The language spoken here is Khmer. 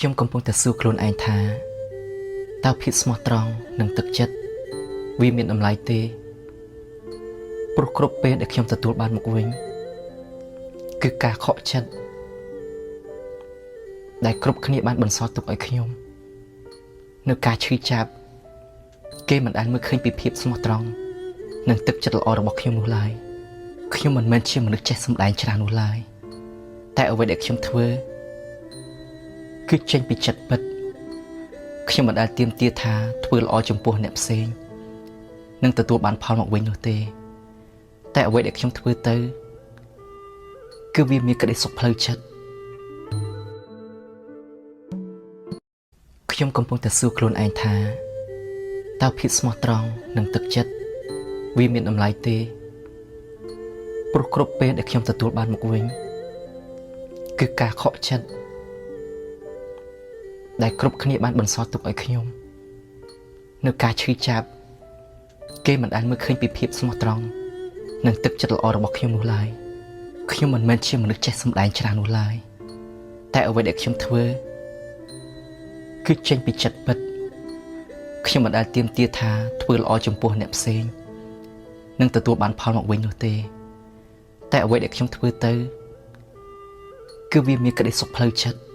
ខ្ញុំកំពុងតែសួរខ្លួនឯងថាតើភាពស្មោះត្រង់និងទឹកចិត្តវាមានតម្លៃទេព្រោះគ្រប់ពេលដែលខ្ញុំទទួលបានមកវិញគឺការខកចិត្តដែលគ្រប់គ្នាបានបន្សល់ទុកឲ្យខ្ញុំនៅការឈឺចាប់គេមិនដែលមើលឃើញពីភាពស្មោះត្រង់និងទឹកចិត្តល្អរបស់ខ្ញុំនោះឡើយខ្ញុំមិនមែនជាមនុស្សចេះសម្ដែងច្រើននោះឡើយតែអ្វីដែលខ្ញុំធ្វើគឺចេញពីចិត្តពិតខ្ញុំមិនដែលទាមទារថាធ្វើល្អចំពោះអ្នកផ្សេងនិងទទួលបានផលមកវិញនោះទេ តែអ្វីដែលខ្ញុំធ្វើទៅគឺវាមានក្តីសុខផ្លូវចិត្តខ្ញុំកំពុងតែសួរខ្លួនឯងថាតើភាពស្មោះត្រង់និងទឹកចិត្តវាមានតម្លៃទេព្រោះគ្រប់ពេលដែលខ្ញុំទទួលបានមកវិញគឺការខកចិត្តដែលគ្រប់គ្នាបានបន្សល់ទុកឲ្យខ្ញុំនៅការឈឺចាប់គេមិនដែលមើលឃើញពីភាពស្មោះត្រង់និងទឹកចិត្តល្អរបស់ខ្ញុំនោះឡើយខ្ញុំមិនមែនជាមនុស្សចេះសម្ដែងច្រើននោះឡើយតែអ្វីដែលខ្ញុំធ្វើគឺចេញពីចិត្តពិតខ្ញុំមិនដែលទាមទារថាធ្វើល្អចំពោះអ្នកផ្សេងនិងទទួលបានផលមកវិញនោះទេ តែអ្វីដែលខ្ញុំធ្វើទៅគឺវាមានក្តីសុខផ្លូវចិត្ត។